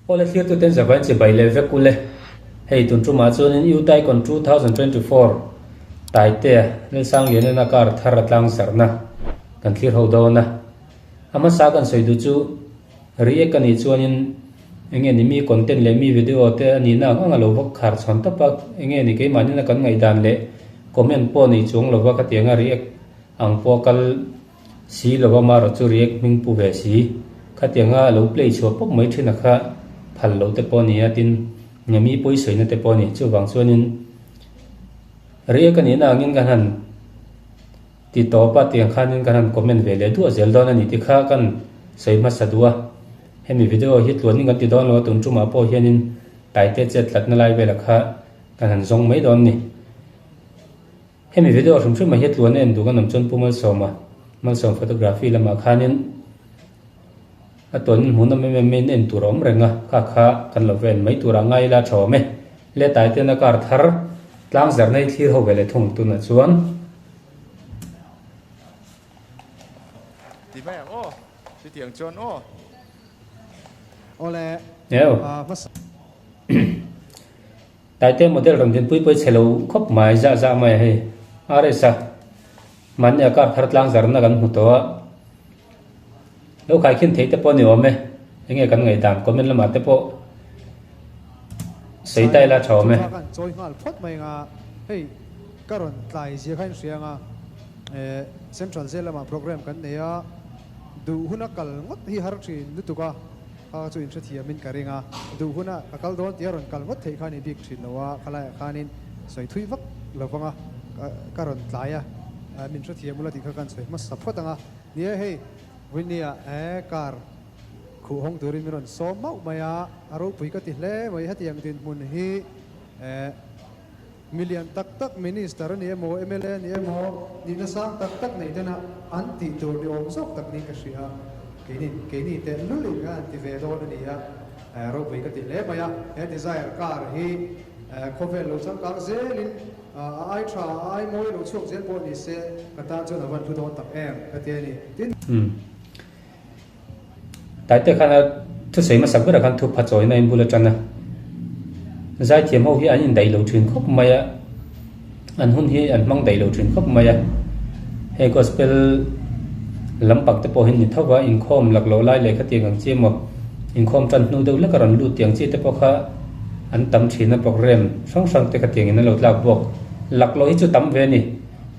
Awle thlirtuten zavain chibai leh vek ule. Hei tun tumah chuanin Utaicon 2024 Taitea Lalsanglianena car thar a tlang zarhna kan thlir ho dawn a. A hmasa kan sawi duh chu react a nih chuanin enge ni mi content leh mi video te a nihna ang ang a lo va khar chhawn tawp a, enge ni keimahnin a kan ngaihdan leh comment pawh nei chuang lova khatianga react ang pawh kal Si lova marawh chu react hming pu ve si. Khatianga a lo play chhuah pawp mai thin a kha phal loh te pawh a ni a, tin nge mi pawi sawina te pawh a ni. Chuvang chuanin react a nihna angin kan han ti tawp a, tiang khanin kan han comment ve leh duah zel dawn a ni tih kha kan sawi hmasa duh a. Hemi video hi tluanin kan ti dawn lo a, tun tumah pawh hianin Taite chet tlatna lai velah kha kan han zawng mai dawn a ni. Hemi video hrim hrim ah hian tluan a en duh kan awm chuan Pu Malsawma, Malsawm Photography lamah khanin a tuanin hmuhnawm em em maiin en tur a awm reng a, kha kha kan lo va en mai turah ngai ila tha awm e. Le Taitena car thar tlang zarna hi thlir ho ve leh thung tunah chuan. Ti mai ang aw, chutiang chuan aw. Awle, Eo. hmasa. Taite model rawn dinpui pawh i chhe lo khawp mai zah zah mai a hei. RS a mahni a car thar tlang zarna kan hmu tawh a, lo khaikhin theih te pawh a ni awm e, enge kan ngaihdan comment lamah te pawh sawi ta ila a tha awm e. Chutah kan chawi nghal phawt mai anga hei ka rawn tlai zia kha in hria anga Central Jail lamah program kan nei a, duh huna kal ngawt hi har thin lutuk a. Kha chu inhrethiamin ka ring a, duh huna ka kal dawn tia rawn kal ngawt theih kha a ni bik thin lo a, khalaiah khanin sawi thui vak lo vang a, ka rawn tlai a, min hrethiam ula tih kha kan sawi hmasa phawt ang a. Ni e, hei Winnie-a car khuh hawng turin min rawn sawm mauh mai a, a ropui ka ti hle mai, hetiang dinhmun hi Milian tak tak Minister a ni emaw, mla a ni emaw, nihna sang tak tak nei tena an tih tur ni awm zawk tak niin ka hria. Keini, keini teh lul in khan an ti ve dawn a ni a, ropui ka ti hle mai a. He Dzire car hi khawvel lo changkang zelin a ai tha, a ai mawi lo chhuak zel pawh ni se, ka tan chuan a van hlu dawn tak em ka ti a ni. Tin. Taite khan a thusawi hmasak berah khan thupha chawina in bul atana zaithiam ho hi an indaih lo thin khawp mai a, an hun hi an hmang daih lo thin khawp mai a, hei gospel lampang te pawh hi ni tho va, inkhawm lak loh lai leh khatiang ang chi emaw inkhawm tan hnu deuh lek a rawn lut tiang chi te pawh kha an tam thin a, program hrang hrang te khatiang in an lo tlak bawk, lak loh hi chu tam ve a ni.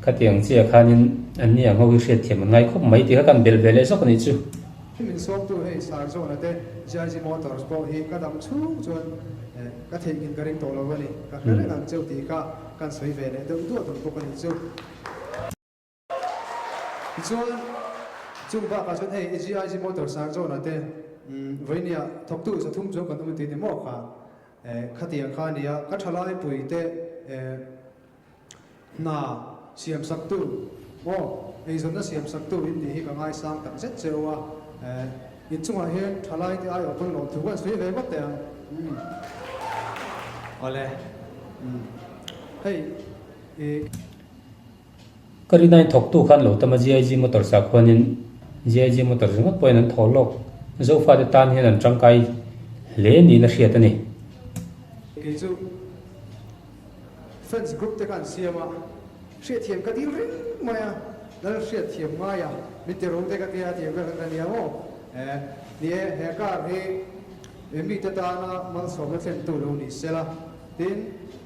Khatiang chiah khanin an ni ang ho hi hriatthiam an ngai khawp mai tih kha kan belh ve leh zawk a nih chu. Min sawmtu hei Sarzawna te GIG Motors pawh hi ka dam chhung chuan ka theihnghilh ka ring tawh lo a ni. Ka hre reng ang cheu tih kha kan sawi ve leh deuh duah dawn bawk a nih chu. Tichuan chung bakah chuan hei GIG Motors Sarzawna te vawinia thawktu 300 chuang kan awm a ti ni maw kha khatiang kha a nia ka thalai pui te Hna siamsaktu maw eizawnna siamsaktu in nih hi ka ngaisang tak zet cheu a, in chungah hian thalai te aiawh pawn lawmthu kan sawi ve ngawt teh ang. Umm. Awle. Umm. Hei i. Ka rinai thawktu khan lo tam a GIG Motors ah khuanin GIG Motors ringawt pawhin an thawh lawk. Zofate tan hian an tangkai hle niin a hriat a ni. Kei chu. Fans group te kha an siam a, hriatthiam ka dil reng mai a, lal hriatthiam ngai a, min ti ro te ka tia tiang vel ka nia maw? Eh, ni e, he car hi mite tana malsawmna thlentu lo ni sela, tin,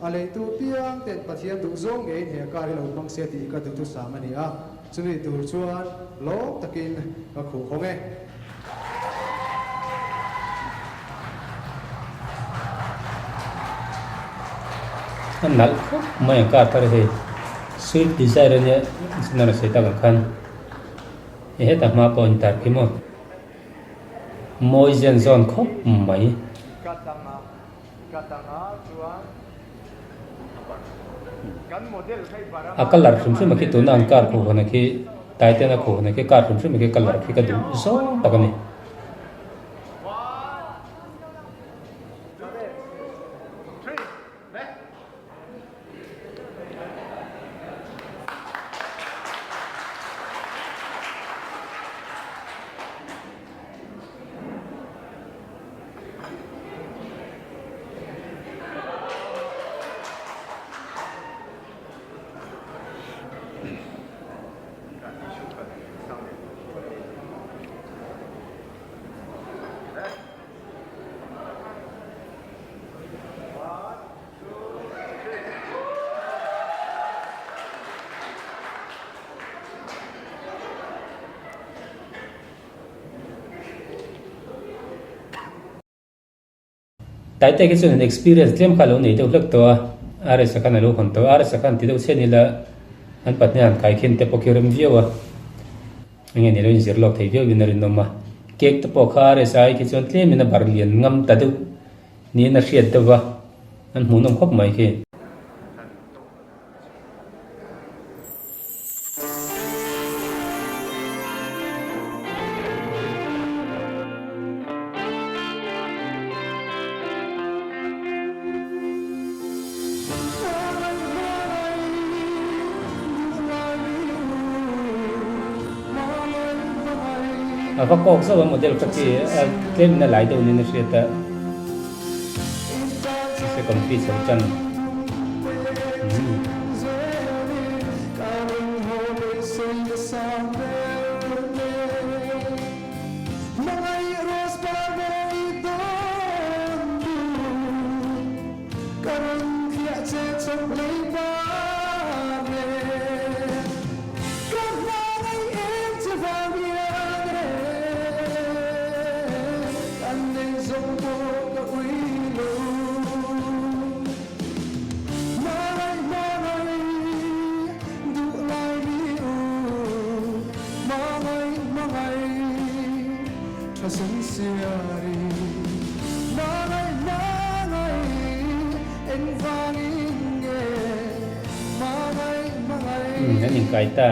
a leitu piang ten Pathian duh zawng ngeiin he car hi lo hmang se tih ka duhthusam a ni a, chumi tur chuan lawm takin ka khuh hawng e. A nalh khawp mai ang car thar hei swift dzire ania chuan a sawi tak ang khan hei hetah hma pawh a intar khi maw mawi zen zawn khawp mai. A colour hrim hrim a khi tuna an car khuh hawn a khi Titan a khuh hawn a khi car hrim hrim a khi colour khi ka duh zawng tak a ni. Taite khi chuan experience tlem kha a lo nei deuh hlek tawh a, RS-a khan a lo hawn tawh a, RS-a khan ti deuh chhen ila an pahnih han kai khin te pawh khi rem viau a, enge ni lo inzir lawk thei viau in a rinawm a, cake te pawh kha RS-a ai khi chuan tlem in a bar lian ngam ta deuh niin a hriat deuh va, an hmuhnawm khawp mai khi. A va kawk zauh a model kha khi a tlem in a lai deuh niin a hriat a second piece ho chan. Umm an inkai ta.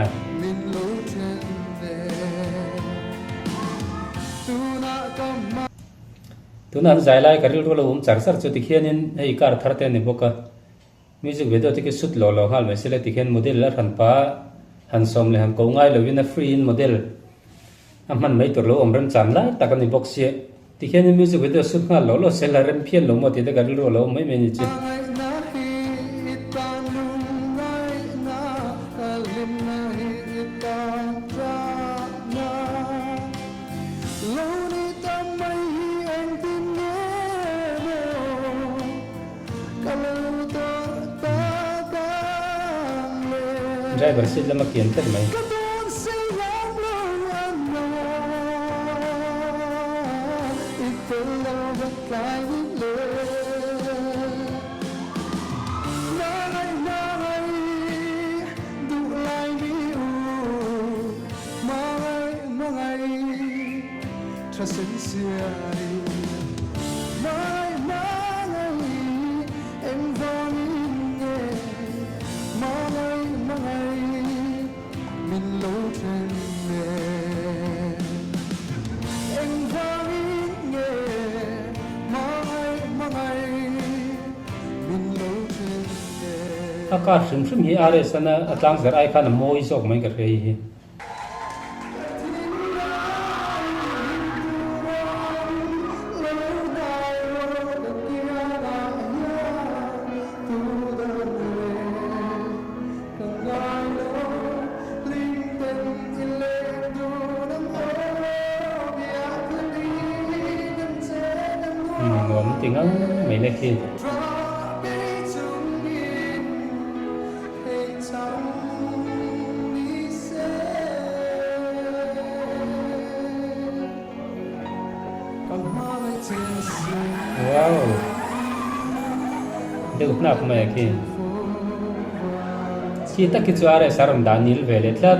Tuna an zai lai ka rilru lo awm char char chu tikhianin hei car thar te a ni bawk a, music video te khi shoot lawh lawh nghal mai sela tikhian model a hran pah a, han sawm leh han ko ngai lovin a free in model a hman mai tur lo awm remchan lai tak a ni bawk sia, tikhianin music video shoot nghal lawh lawh sela rem phian lo maw tih te ka rilru a lo awm mai mai a ni chu. Driver seat lama kian tlat mai. A car hrim hrim hi RS an a tlangzar ai khan a mawi zawk mai ka hria hei hi. Nuam ti ngang mai le khi. Wow! Deuh hnap mai a khi. Khi tak khi chu RS a rawn dah nil ve leh tlat.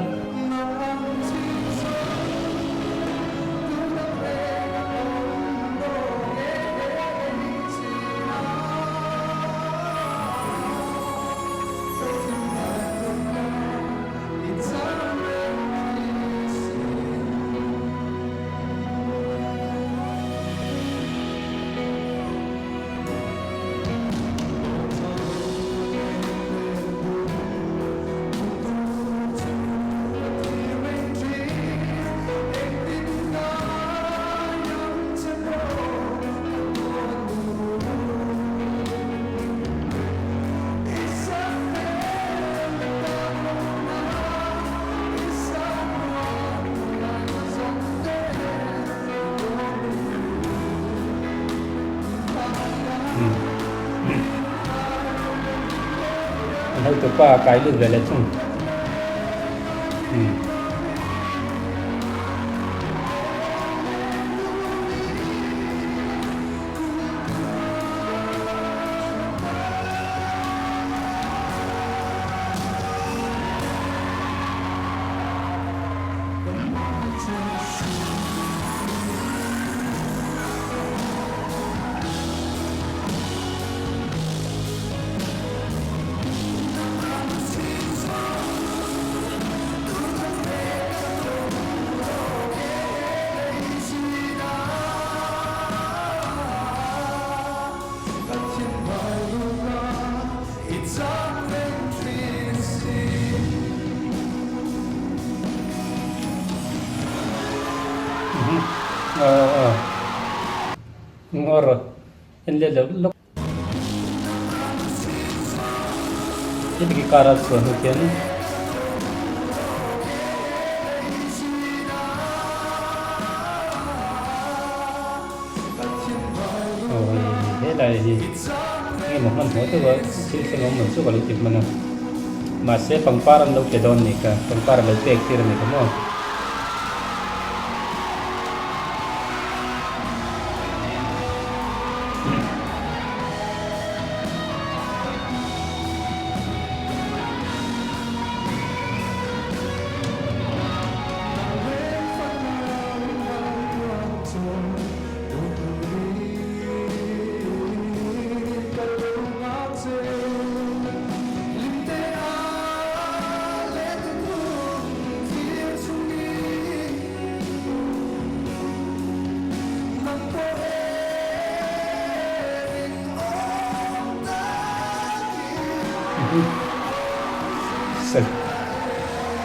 An hotupa a kai lut ve leh thung. Ngaw rawh. En let loh lawk. Heti khi car a chhuah hnu khian aw hei helai hi enge maw hmanhmawh deuh a thil thleng awm ang chu ka lo ti hman a mahse pangpar an lo pe dawn a nih kha pangpar a lo pek tir a ni kha maw.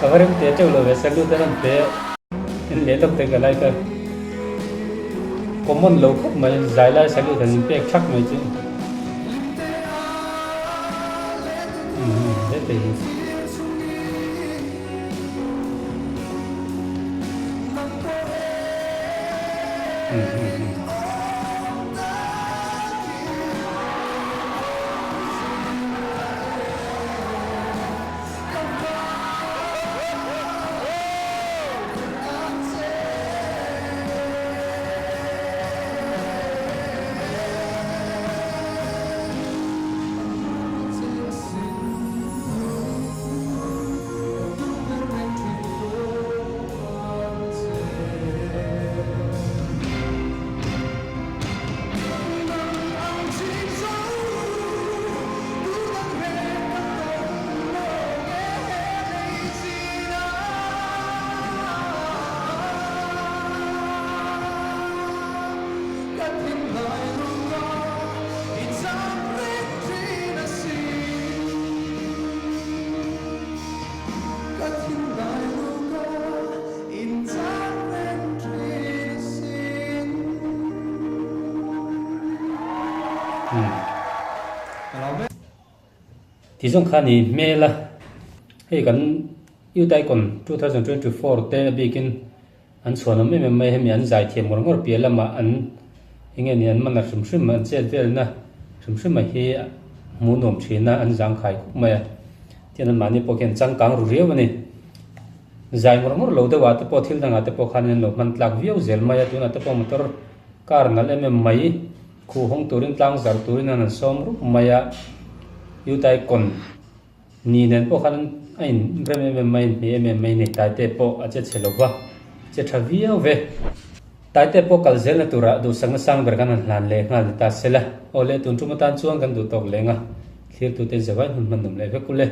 Ka va rem teh teuh lo ve salute an rawn pe en leh lawk te ka lai ka common lo khawp mai zai lai salute an inpek thak mai chu. Ti zawng kha ni hmel a, hei kan Youth Icon 2024 te a bikin An chhuanawm em em mai hemi an zai thiam ngawr ngawr piah lamah an enge ni an man a hrim hrim an chet velna hrim hrim a hi hmuh nuam thin a an zangkhai khawp mai a tian an mahni pawh khian changkang ru riau a ni. Zai ngawr ngawr lo deuh ah te pawh thil dangah te pawh khan an lo hman tlak viau zel mai a tunah te pawh motor car nalh em em mai khuh hawng turin tlang zar turin an han sawm rup mai a Utaicon Ni nen pawh khan a in rem em em mai, hmeh em em mai a ni. Taite pawh a che chhe lo va, che tha viau ve. Taite pawh kal zelna turah duhsakna sang ber kan han hlan leh nghal ni ta se la. Aw le, tun tum atan chuan kan duh tawk leng a, thlirtute zavai hmun hman nawm leh vek u le.